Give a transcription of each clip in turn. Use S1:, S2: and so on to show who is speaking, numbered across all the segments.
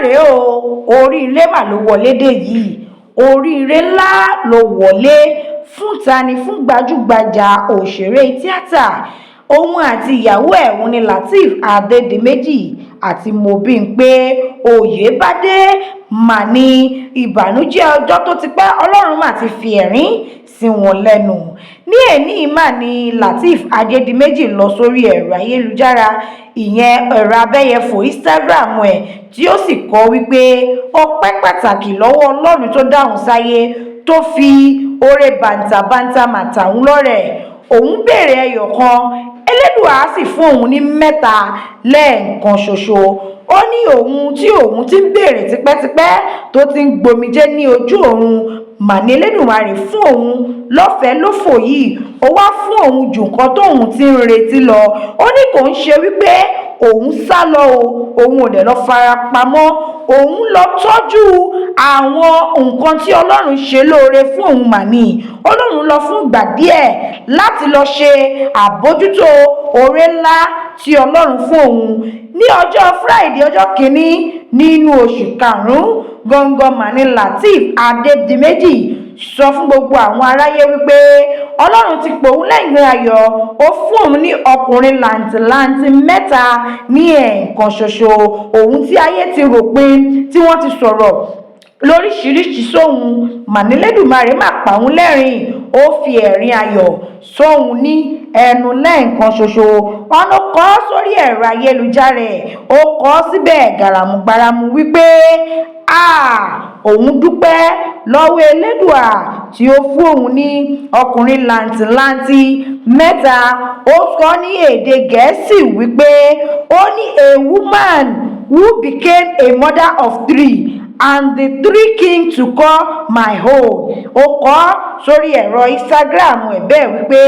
S1: Rèé o, oríire mà ló wọlé dé yìí. Oríire ńlá ló wọlé fún tani? Fún gbajúgbajà òṣèré tíátà, òun àti ìyàwó ẹ̀, òun ni Lateef Adédìméjì àti Mobímpé Oyèbádé. Mà ní ìbànújẹ́ ọjọ́ tó ti pẹ́, Ọlọ́run mà ti fi ẹ̀rín sí wọn lẹ́nu ní èní. Mà ní Lateef Adédìméjì lọ sórí ẹ̀rọ ayélujára, ìyẹn ẹ̀rọ abẹ́yẹfò Instagram ẹ̀, tí ó sì kọ wípé ọpẹ́ pàtàkì lọ́wọ́ Ọlọ́run tó dáhùn sáyé, tó fi oore bàǹtàbàǹtà mà tàwọn lọ́rẹ̀. Òun béèrè ẹyọ kan, Elédùà á sì fún òun ní mẹ́ta lẹ́ẹ̀kan ṣoṣo. Ó ní òun tí òun ti ń béèrè tipẹ́tipẹ́, tó ti ń gbomijé ní ojú òun, mà ní Elédùmarè fún òun lọ́fẹ̀ẹ́ lófò yìí. Ó wá fún òun ju nǹkan tóun ti ń retí lọ. Ó ní kò ń ṣe wípé òun sá lọ o, òun ò dẹ̀ lọ fara pamọ́, òun lọ tọ́jú àwọn nǹkan tí Ọlọ́run ṣe lóore fún òun mà ní. Ọlọ́run lọ fún ìgbà díẹ̀ láti lọ ṣe àbójútó oore ńlá tí Ọlọ́run fún òun. Ní ọjọ́ Friday, ọjọ́ kìíní nínú oṣù karùn-ún gangan mà ní Lateef Adédìméjì sọ fún gbogbo àwọn aráyé wípé Ọlọ́run ti pòun lẹ́yìn ayọ̀, ó fún òun ní ọkùnrin làǹtìlanti mẹ́ta ní ẹ̀ẹ̀kan ṣoṣo. Òun tí ayé ti rò pin, tí wọ́n ti sọ̀rọ̀ lóríṣiríṣi sóhun, mà ní Elédùmarè má pa òun lẹ́rìn, ó fi ẹ̀rín ayọ̀ sóhun ní ẹnu lẹ́ẹ̀kan ṣoṣo. Wọn ló kọ ọ́ sórí ẹ̀rọ ayélujára ẹ̀, ó kọ ọ́ síbẹ̀ gàràmùgbàràmù wípé òun dúpẹ́ lọ́wọ́ Elédùà tí ó fún òun ní ọkùnrin làǹtìlanti mẹ́ta. Ó sọ ní èdè Gẹ̀ẹ́sì wípé ó ní, "A woman who became a mother of three and the three king to call my own." Ó kọ sórí ẹ̀rọ Instagram ẹ̀ bẹ́ẹ̀ wípé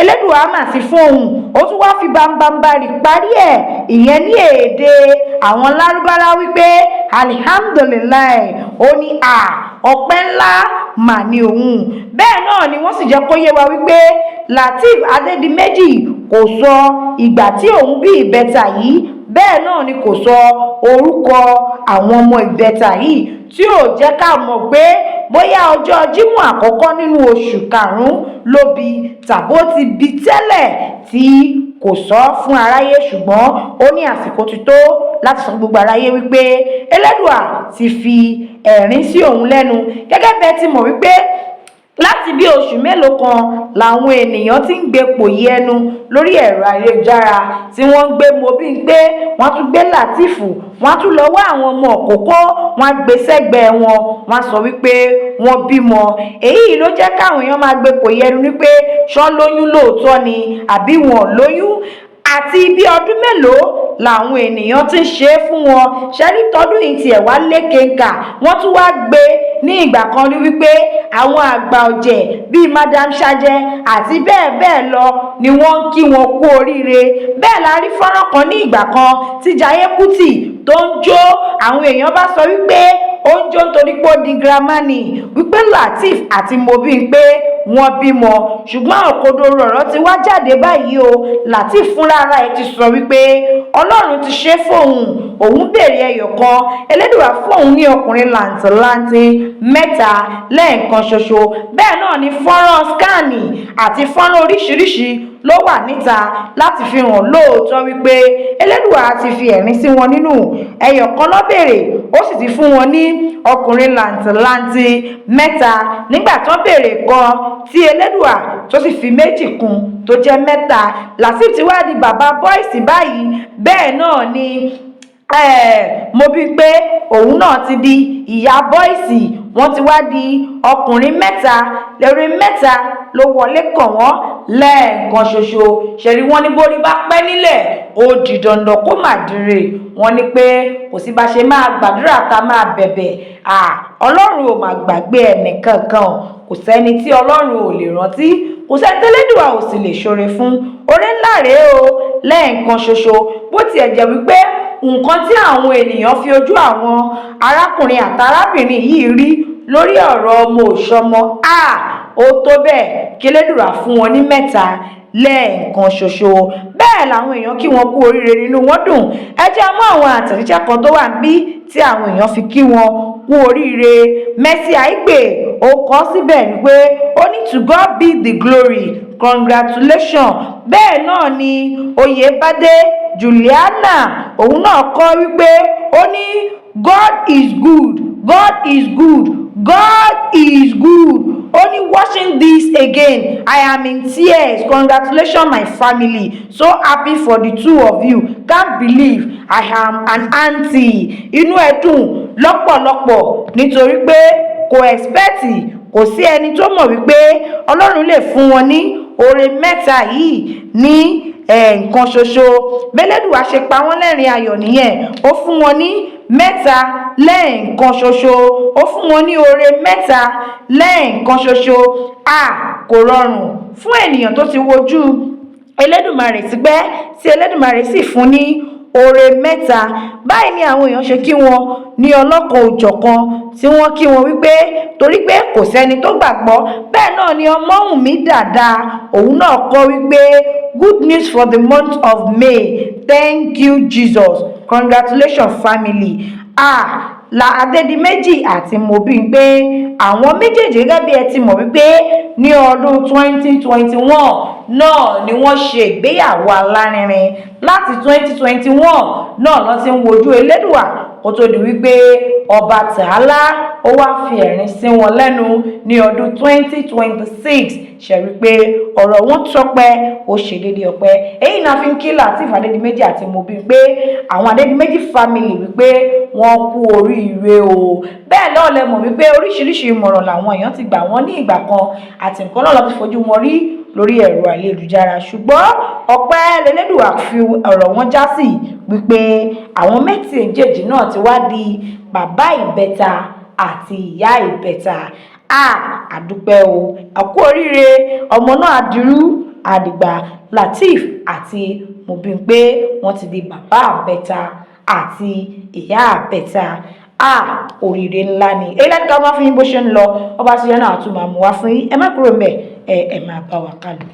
S1: Elédùà mà sí fún òun. Ó tún wáá fi bámbámbárì parí ẹ̀, ìyẹn ní èdè àwọn Lárúbáwá, wípé alihamdulilayi. Ó ní ọpẹ́ ńlá mà ní òun. Bẹ́ẹ̀ náà ni wọ́n sì jẹ́ kó yé wa wípé Lateef Adédìméjì kò sọ ìgbà tí òun bí ìbẹ́ta yìí, bẹ́ẹ̀ náà ni kò sọ orúkọ àwọn ọmọ ìbẹ́ta yìí, tí ò jẹ́ ká mọ̀ pé bóyá ọjọ́ Jímọ̀ àkọ́kọ́ nínú oṣù karùn-ún ló bí tàbó ti bí tẹ́lẹ̀ tí kò sọ fún aráyé. Ṣùgbọ́n ó ní àsìkò ti tó láti sọ gbogbo aráyé wípé Elédùà ti fi ẹ̀rín sí òun lẹ́nu. Gẹ́gẹ́ bẹ́ẹ̀ ti mọ̀ wípé láti bí oṣù mélòó kan làwọn ènìyàn ti ń gbé pòyì ẹnu lórí ẹ̀rọ ayélujára, tí wọ́n ń gbé Mobímpé, wọ́n tún gbé Lateef, wọ́n tún lọ wá àwọn ọmọ òkókó, wọ́n á gbé sẹ́gbẹ̀ẹ́ wọn, wọ́n á sọ wípé wọ́n bímọ. Èyí ló jẹ́ káwọn èèyàn máa gbé pòyì ẹnu wípé ṣọ́ lóyún lóòótọ́ ni àbí wọn lóyún, àti bí ọdún mélòó làwọn ènìyàn ti ń ṣe é fún wọn. Ṣẹ́rí tọdún yìí tiẹ̀ wá lékenkà. Wọ́n tún wá gbé ní ìgbà kan rí wípé àwọn àgbà ọ̀jẹ̀ bíi Madam Sajẹ àti bẹ́ẹ̀ bẹ́ẹ̀ lọ ni wọ́n ń kí wọn kú oríire. Bẹ́ẹ̀ la rí fọ́nrán kan ní ìgbà kan tí Jaiye Kuti tó ń jó. Àwọn èèyàn bá sọ wípé ó ń jó nítorí pé ó di girama ni, wípé Lateef àti Mobímpé wọ́n bímọ. Ṣùgbọ́n òkodoro ọ̀rọ̀ ti wá jáde báyìí o. Lateef fúnra ara ẹ̀ ti sọ wípé Ọlọ́run ti ṣe fóun, òun béèrè ẹyọ kan, Elédùà fún òun ní ọkùnrin làǹtìlanti mẹ́ta lẹ́ẹ̀kan ṣoṣo. Bẹ́ẹ̀ náà ni fọ́nrán scan àti fọ́nrán oríṣiríṣi ló wà níta láti fi hàn lóòótọ́ wípé Elédùà ti fi ẹ̀rín sí wọn nínú. Ẹyọ kan ló béèrè, ó sì ti fún wọn ní ọkùnrin làǹtìlanti mẹ́ta, nígbà tó béèrè kan tí Elédùà tó sì fi méjì kún tó jẹ́ mẹ́ta. Lateef ti wá di bàbá boys báyìí. Bẹ́ẹ̀ náà ni Mobímpé, òun náà ti di ìyá boys. Wọ́n ti wá di ọkùnrin mẹ́ta lórí mẹ́ta ló wọlé kàn wọ́n lẹ́ẹ̀kan ṣoṣo. Ṣẹ̀rí wọn ní borí bá pẹ́ nílẹ̀, ó di dandan kó má dire. Wọ́n ní pé kò sí bá ṣe máa gbàdúrà tá a máa bẹ̀bẹ̀, Ọlọ́run ò máa gbàgbé ẹnì kankan. Kò sẹ́ni tí Ọlọ́run ò lè rántí, kò sẹ́ni tẹ́lẹ́dùà ò sì lè ṣoore fún. Oore ńlá rèé o lẹ́ẹ̀kan ṣoṣo. Bó tiẹ̀ jẹ́ wípé nǹkan tí àwọn ènìyàn fi ojú àwọn arákùnrin àtàrábìnrin yìí rí lórí ọ̀rọ̀ ọmọ òṣọmọ, ó tó bẹ́ẹ̀ kí Elédùà fún wọn ní mẹ́ta. Lẹ́ẹ̀kan ṣoṣo bẹ́ẹ̀ làwọn èèyàn kí wọn kú oríire, nínú wọn dùn. Ẹ jẹ́ mú àwọn àtẹ̀jíṣẹ́ kan tó wà níbí tí àwọn èèyàn fi kí wọn kú oríire. Mercy Aigbe, ó kọ síbẹ̀ wípé ó ní, "To God be the glory, congratulations." Bẹ́ẹ̀ náà ni Oyèbádé Juliana, òun náà kọ wípé ó ní, "God is good, God is good, God is good." Ó ní, "Watching this again, I am in tears. Congratulations, my family. So happy for the two of you. Can't believe I am an aunty." Inú ẹ̀ dùn lọ́pọ̀lọpọ̀ nítorí pé kò expect, kò sí ẹni tó mọ̀ wípé Ọlọ́run lè fún wọn ní oore mẹ́ta yìí ní nǹkan ṣoṣo. Bẹ́lẹ́dùwà ṣe pa wọ́n lẹ́rìn ayọ̀ nìyẹn. Ó fún wọn ní mẹ́ta lẹ́ẹ̀kan ṣoṣo, ó fún wọn ní oore mẹ́ta lẹ́ẹ̀kan ṣoṣo. A kò rọrùn fún ènìyàn tó ti wojú Elédùmarè tipẹ́ tí Elédùmarè sì fún ní oore mẹ́ta. Báyìí ni àwọn èèyàn ṣe kí wọn ní ọlọ́kan òjọ̀kan tí wọ́n kí wọn wípé torí pé kò sẹ́ni tó gbàgbọ́. Bẹ́ẹ̀ náà ni Ọmọ́wùnmí Dàda, òun náà kọ wípé, "Good news for the month of May. Thank you, Jesus. Congratulations, family." Ah, la Adédìméjì àti Mobímpé, àwọn méjèèjì, gẹ́gẹ́ bí ẹ ti mọ̀ wípé ní ọdún 2021 náà ni wọ́n ṣe ìgbéyàwó alárinrin. Láti 2021 náà ló ti ń wojú Elédùà kó tó di wípé Ọba Tààlà ó wá fi ẹ̀rín sí wọn lẹ́nu ní ọdún 2026. Ṣe rí i pé ọ̀rọ̀ wọn tọpẹ́, ó ṣe déédéé ọpẹ́. Èyí náà fi ń kí Lateef Adédìméjì àti Mobímpé, àwọn Adédìméjì family, wípé wọ́n kú oríire o. Bẹ́ẹ̀ náà lẹ mọ̀ wípé oríṣiríṣi ìmọ̀ràn làwọn èèyàn ti gbà wọ́n ní ìgbà kan àti nǹkan náà lọ́ fi fojú wọn rí lórí ẹ̀rọ ayélujára, ṣùgbọ́n ọpẹ́ lẹ́lẹ́dùwà fi ọ̀rọ̀ wọn já sí wípé àwọn méjèèjì náà ti wá di bàbá ìbẹta àti ìyá ìbẹta. A àdúpẹ́ o, àkú oríire. Ọmọ náà adirú àdìgbà. Lateef àti Mobímpé, wọ́n ti di bàbá ìbẹta àti ìyá ìbẹta. A oríire ńlá ni èyí. Láti ká wá fún yín bó ṣe ń lọ, ọba ṣiṣẹ́ náà àtúmọ̀ àmúwá fún yín. Ẹ má kúrò ńbẹ̀, ẹ máa bá wa kálọ.